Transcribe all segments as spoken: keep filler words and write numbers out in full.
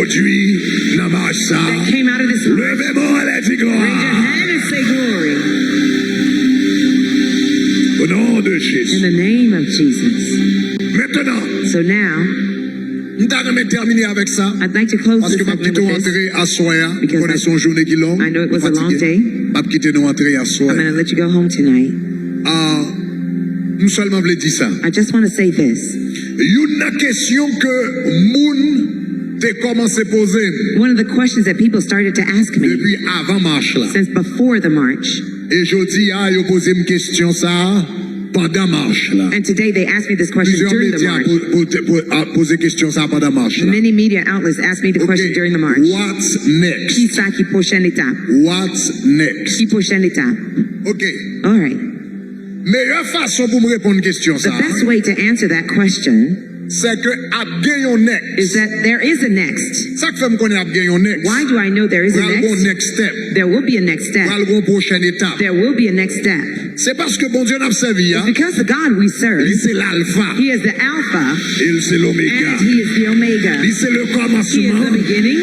pwodui nan mach sa. That came out of this march. Leve men w anlè, di glwa. Raise your hand and say glory. O non de Jezi. In the name of Jesus. Mentnan, so now, m ta renmen tèmine avèk sa, I'd like to close this segment with this, paske m ap kite w antre aswè a, m konnen se yon jounen ki long, I know it was a long day. M ap kite nou antre aswè. I'm gonna let you go home tonight. Ah, m sèlman vle di sa. I just want to say this. Youn nan kesyon ke moun te kòmanse poze m, one of the questions that people started to ask me, depi avan mach la, since before the march, e jodi a, yo poze m kesyon sa a pandan mach la. And today they asked me this question during the march. Plizyè medya po-, po-, po-, a, poze kesyon sa a pandan mach la. Many media outlets asked me the question during the march. What's next? Ki sa ki pwochèn etap? What's next? Ki pwochèn etap? Ok. All right. Meyè fason pou m reponn kesyon sa a, the best way to answer that question, se ke ap gen yon next, is that there is a next. Sa k fè m konnen ap gen yon next? Why do I know there is a next? Pral gen yon next step. There will be a next step. Pral gen yon pwochèn etap. There will be a next step. Se paske Bondye n ap sèvi a, it's because the God we serve, li se Lalfa, He is the Alpha, e l se Lomega. And He is the Omega. Li se le kòmansman, He is the beginning,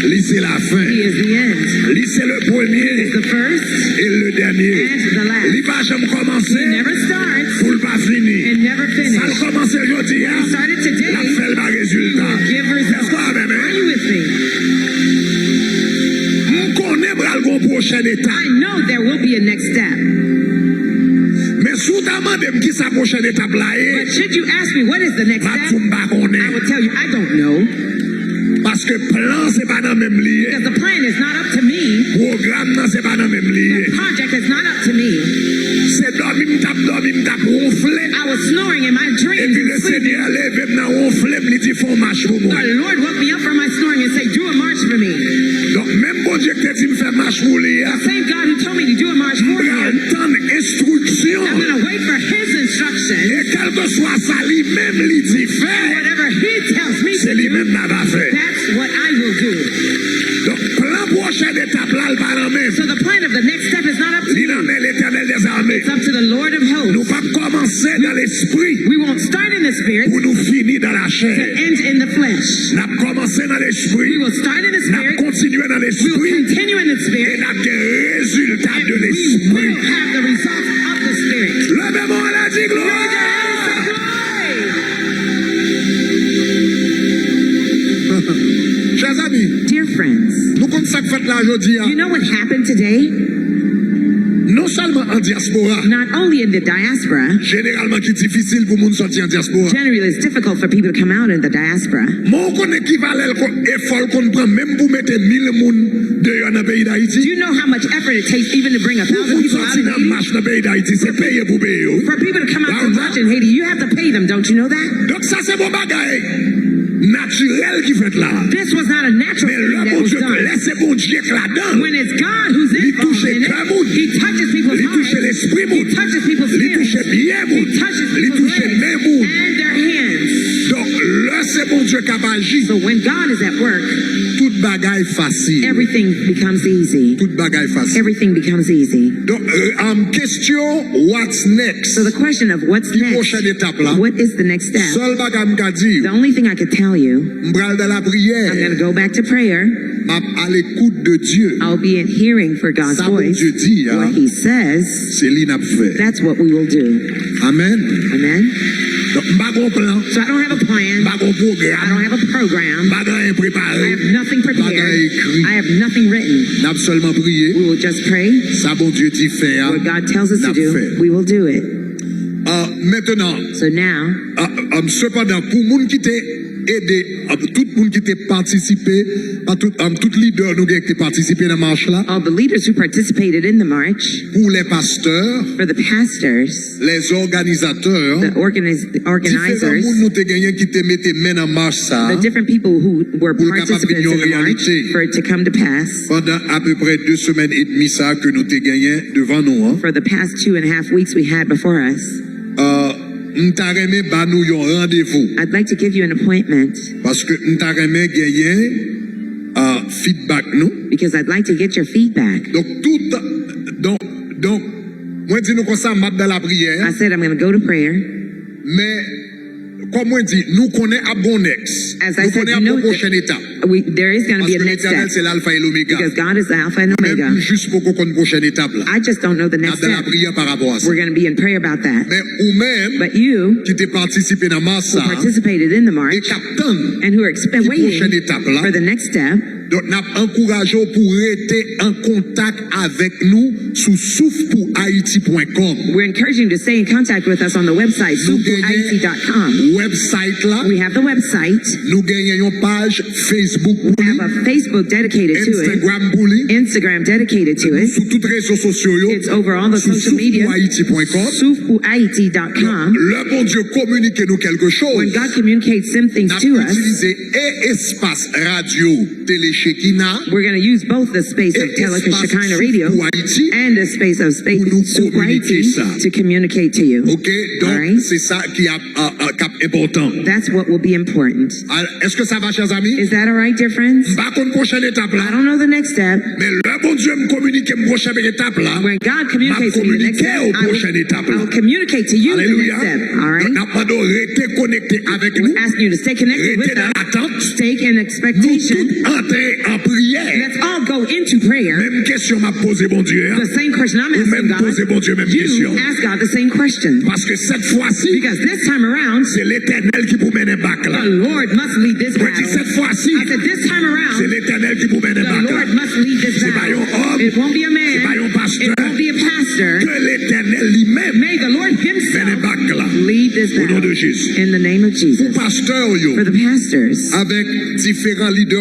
li se lafen. He is the end. Li se le premye, He is the first, e le dènye. And the last. Li pa janm kòmanse, He never starts, pou l pa fini. And never finish. Sa l kòmanse jodi a, He started today, l ap fè l bay rezilta. He will give results. Èske w avè m? Are you with me? M konnen pral gen yon pwochèn etap. I know there will be a next step. Men si w ta mande m ki sa pwochèn etap la ye, but should you ask me what is the next step, m ap di w m pa konnen. I will tell you I don't know. Paske plan se pa nan men m li ye. Because the plan is not up to me. Pwogram nan se pa nan men m li ye. The project is not up to me. Se dòmi m t ap dòmi, m t ap wonfle. I was snoring in my dreams and sleeping. Epi Lesenyè leve m nan wonfle m, li di, "Fè yon mach pou mwen." The Lord woke me up from my snoring and said, "Do a march for me." Donk, menm Bondye ki te di m fè mach pou li a, the same God who told me to do a march for Him, m pral tann enstriksyon. I'm gonna wait for His instruction. E kèlkeswa sa li menm li di fè, whatever He tells me to do, se li menm m ap fè. That's what I will do. Donk, plan pwochèn etap la, l pa nan men m. So the plan of the next step is not up to me. Li nan men Letènèl dèzame. It's up to the Lord of hosts. Nou p ap kòmanse nan lespri, we won't start in the spirit, pou nou fini nan lachè, to end in the flesh. N ap kòmanse nan lespri, we will start in the spirit, n ap kontinye nan lespri, we will continue in the spirit, e n ap gen rezilta de lespri. And we will have the results of the spirit. Leve men w anlè, di glwa. Raise your hand and say, "Glory." Chers amis, dear friends, nou konn sa k fèt la jodi a. You know what happened today? Non sèlman an dyaspora, not only in the diaspora, jeneralman ki difisil pou moun sòti an dyaspora, generally it's difficult for people to come out in the diaspora. Men w konnen ki valè l kon, efò l konn pran menm pou mete mil moun deyò nan peyi Dayiti? Do you know how much effort it takes even to bring a thousand people out of Haiti? Pou moun sòti nan mach nan peyi Dayiti, se peye pou peye yo. For people to come out to march in Haiti, you have to pay them, don't you know that? Donk sa se bon bagay natirèl ki fèt la. This was not a natural thing that was done. Men lè Bondye, lè se Bondye k ladan, when it's God who's involved in it, li touche kè moun, he touches people's hearts, li touche lespri moun, he touches people's spirits, li touche pye moun, he touches people's legs, li touche men moun, and their hands. Donk lè se Bondye k ap aji, so when God is at work, tout bagay fasil. Everything becomes easy. Tout bagay fasil. Everything becomes easy. Donk, euh, um, kesyon, what's next? So the question of what's next? Ki pwochèn etap la? What is the next step? Sèl bagay m ka di w, the only thing I could tell you, m pral nan lapriyè. I'm gonna go back to prayer. M ap alekout de Dye. I'll be in hearing for God's voice. Sa Bondye di a, what He says, se li n ap fè. That's what we will do. Amèn. Amen. Donk, m pa gen plan. So I don't have a plan. M pa gen pwogram. I don't have a program. M pa gen anyen prepare. I have nothing prepared. M pa gen anyen ekri. I have nothing written. N ap sèlman priye. We will just pray. Sa Bondye di fè a, n ap fè. What God tells us to do, we will do it. Ah, mentnan, so now, ah, ah, sepandan, pou moun ki te ede, ah, tout moun ki te patisipe, pa tout, ah, tout lidè nou gen ki te patisipe nan mach la. All the leaders who participated in the march, pou lè pastè, for the pastors, lè òganizatè, the organiz-, the organizers, diferan moun nou te genyen ki te mete men nan mach sa a, the different people who were participants in the march, pou l kapab vin yon reyalite, for it to come to pass, pandan apeprè de semèn edmi sa a ke nou te genyen devan nou an. For the past two and a half weeks we had before us. Ah, m ta renmen ba nou yon randevou. I'd like to give you an appointment. Paske m ta renmen genyen, ah, feedback nou. Because I'd like to get your feedback. Donk, tout, donk, donk, mwen di nou konsa, m ap nan lapriyè. I said I'm gonna go to prayer. Men, Kòm mwen di, nou konnen ap gon next. As I Nou said, konnen you ap know gon that pwochèn etap. we, there is going to be a Paske next Letènèl step. Se lalfa e lomega. Because God is the Alpha and Mwen Omega. Menm jis poko konn pwochèn etap la. I just don't know the N ap next nan step. Lapriyè pa rapò a sa. We're going to be in prayer about that. Men ou menm But you, ki te patisipe nan mach who sa, participated in the e march k ap tann and who are expe- ki pwochèn waiting etap la. For the next step, Donk, n ap ankouraje w pou rete an kontak avèk nou sou souf pou ayiti pwen kòm. We're encouraging you to stay in contact with us on the website, Nou genyen soufpouhaiti.com. Website la, We have the website. Nou genyen yon paj Facebook pou We li, have a Facebook dedicated to it. Instagram pou li, Instagram dedicated to it. Sou tout rezo sosyo yo, It's over all the sou social media. Souf pou ayiti pwen kòm. Soufpouhaiti.com. Lè Bondye kominike nou kèlke When choz, God communicates some things n ap to us, itilize e espas radyo Tele Shekina, we're going to use both the space e of Tele espas Shekinah Souf Radio pou Ayiti, and the space of space pou nou kominike Soufpouhaiti sa. To communicate to you. Ok, All donk right? Se sa ki ap, a, a, k ap enpòtan. That's what will be important. Al- Èske sa va, chè zanmi? Is that all right, dear friends? M pa konn pwochèn etap I la, don't know the next step. men lè Bondye m kominike m pwochèn etap la, When God communicates to me the next kominike step, w I will pwochèn etap la. I will communicate to you the next Alelouya. Step. All Donk, right. N ap mande w rete konekte avèk nou, We're asking you to stay connected rete with nan us. latant. Stay in Nou expectation. Tout antre an priyè. Let's all go into prayer. Menm kesyon m ap poze Bondye a, The same question I'm ou asking menm God. Poze Bondye menm kesyon. You ask God the same question. Paske sèt fwa si, Because this time around, se Letènèl ki pou mennen bak la. The Lord must lead this Mwen di battle. Sèt fwa si, I said this time around, se Letènèl ki pou mennen the bak la. Lord must lead this Se pa yon battle. Òm, It won't be a se pa man. Yon pastè, It won't be a pastor. Ke Letènèl li menm May the Lord mennen Himself bak la. Lead this Au nom de battle. Jésus. In the name of Pou Jesus. Pastè yo, For the pastors, avèk diferan lidè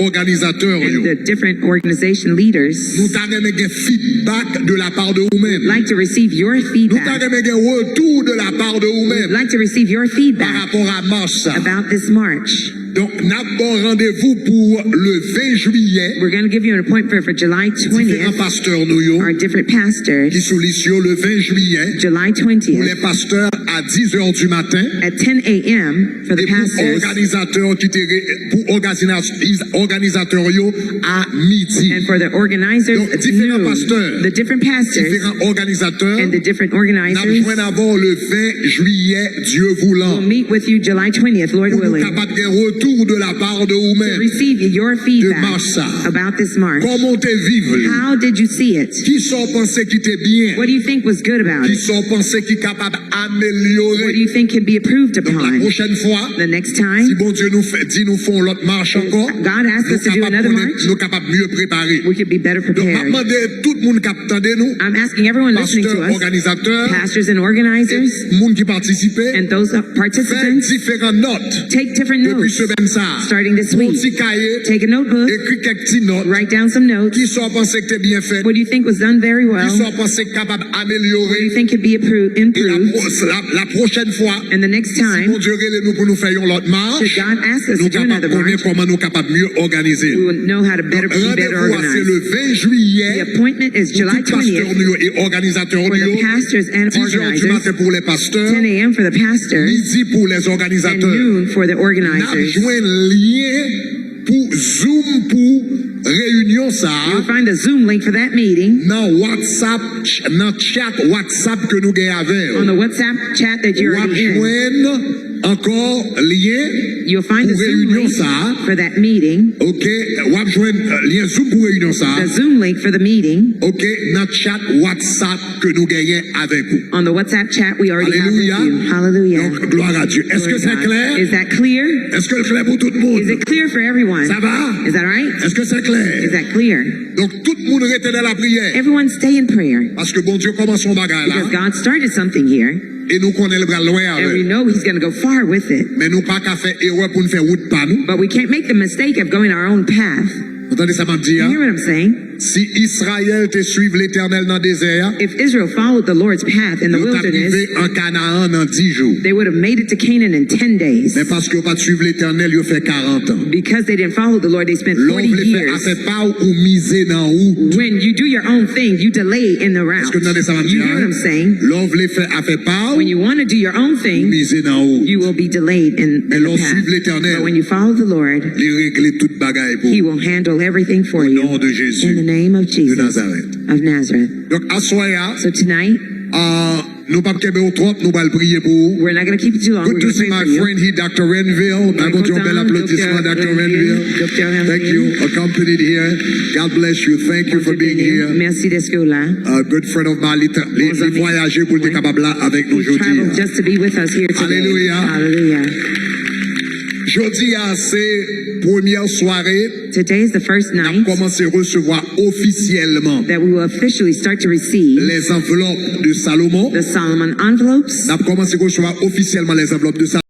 òganizatè yo, and the different organization leaders, nou ta renmen gen feedback de la part de ou menm. Like to receive your Nou ta feedback. Renmen gen retour de la part de ou We'd menm like to receive your par feedback rapport à marche sa. About this march. Donk, n ap ba w randevou pou le ven jiyè. We're going to give you an appointment for July Diferan twentieth. Pastè nou yo Our different pastors ki sou lis yo le ven jiyè. July Pou lè twentieth pastè a dix heures du matin. At ten a.m. For the E pou pastors òganizatè ki te re- pou òganizas- òganizatè yo a midi. And for the organizers Donk, at diferan noon. Pastè, The different pastors diferan òganizatè, And the different n ap organizers jwenn avè w le ven jiyè, Dye Will voulan. Meet with you July twentieth, Lord Pou nou willing, kapab gen retour de la part de ou to menm. Receive your De feedback march sa. About this march. Kòman w te viv li? How did you see it? Kisa w panse ki te byen? What do you think was good about it? Kisa w panse ki kapab What do amelyore? You think can be improved upon? La pwochèn fwa, the next time, si Bondye nou fè, di nou fè yon lòt mach ankò, God asked us to do another march, nou kapab mye prepare. We could be better prepared. Donk, m ap mande tout moun k ap tande nou, I'm asking everyone listening to us, òganizatè, pastors and organizers, moun ki patisipe, and those that fè participants, diferan nòt take different depi notes. Semèn sa a. Starting this Yon week, ti kaye, take a notebook, ekri kèk ti nòt. Write down some notes. Kisa w panse k te byen fèt? What do you think was done very well? Kisa w panse k kapab amelyore? What do you think could be approved, E la, improved? pro- la, la pwochèn fwa, And the next si time, Bondye rele nou pou nou fè yon lòt mach, should God ask us nou to do kapab another konnen march, kòman nou kapab mye òganize. We will know how to better be better Randevou a se organized. le ven jiyè. The appointment is July Tout pastè twentieth nou yo e òganizatè for nou yo. The pastors and Dix heures du organizers. Matin pou lè pastè. Ten a.m. for the pastors. Midi pou lè And òganizatè. Noon for the N ap organizers. Jwenn lyen pou Zoom pou reyinyon sa a. You'll find a Zoom link for that meeting. Nan WhatsApp, nan chat WhatsApp ke nou gen avè yo. On the WhatsApp chat that you're W ap already in. Jwenn ankò lyen. You'll find a Zoom link for that meeting. Ok, w ap jwenn uh, lyen Zoom pou reyinyon sa a. The Zoom link for the meeting. Ok, nan chat WhatsApp ke nou genyen avèk ou. On the WhatsApp chat we already have with you. Hallelujah. Donk, glwa a Dye. Èske se klè? Is that clear? Èske l klè pou tout moun? Is it clear for everyone? Sa va? Is that right? Èske se klè? Is that clear? Donk, tout moun rete nan lapriyè. Everyone stay in prayer. Paske Bondye kòmanse yon bagay la. Because God started something here. E nou konnen l pral lwen avè l. And we know he's going to go far with it. Men nou pa ka fè erè pou n fè wout pa nou. But we can't make the mistake of going our own path. Ou tande sa m ap di a? You hear what I'm saying? Si Izrayèl te suiv Letènèl nan dezè a, If Israel followed the Lord's path in the yo t ap rive wilderness, an Kanaan nan dis jou. They would have made it to Canaan in ten days. Men paske yo pa t suiv Letènèl, yo fè karant an. Because they didn't follow the Lord, they spent Lè w forty vle fè years. Afè pa w, ou mize nan wout. When you do your own thing, you delay in the route. Èske w tande sa m ap di You a? Hear what I'm saying? Lè w vle fè afè pa w, When you want to do your own ou thing, mize nan wout. You will be delayed in Men lè the w suiv path. Letènèl, But when you follow the Lord, li regle tout bagay pou He ou. Will handle everything for Au you. Nom de Jésus. In the Name of de Jesus Nazareth. Of Nazareth. Donk, aswè a, So tonight, uh, nou p ap kenbe w twòp, nou pral priye pou ou. We're not going to keep you too long. We're Good to going to see pray my for you. Friend here, Dr Renville. Ban Bondye yon bèl aplodisman, Dr Renville. Thank you. Accompanied here. God bless you. Thank you for being here. Merci d'être là. A good friend of mine, li, li, li vwayaje pou l te kapab la avèk nou He traveled jodi. Just to be with us here today. Hallelujah. Hallelujah. Jodi a, se premyè sware Today is the first n ap night kòmanse resevwa ofisyèlman that we will officially start to receive les enveloppes de Salomon. The Solomon envelopes. N ap kòmanse resevwa ofisyèlman les enveloppes de Salomon.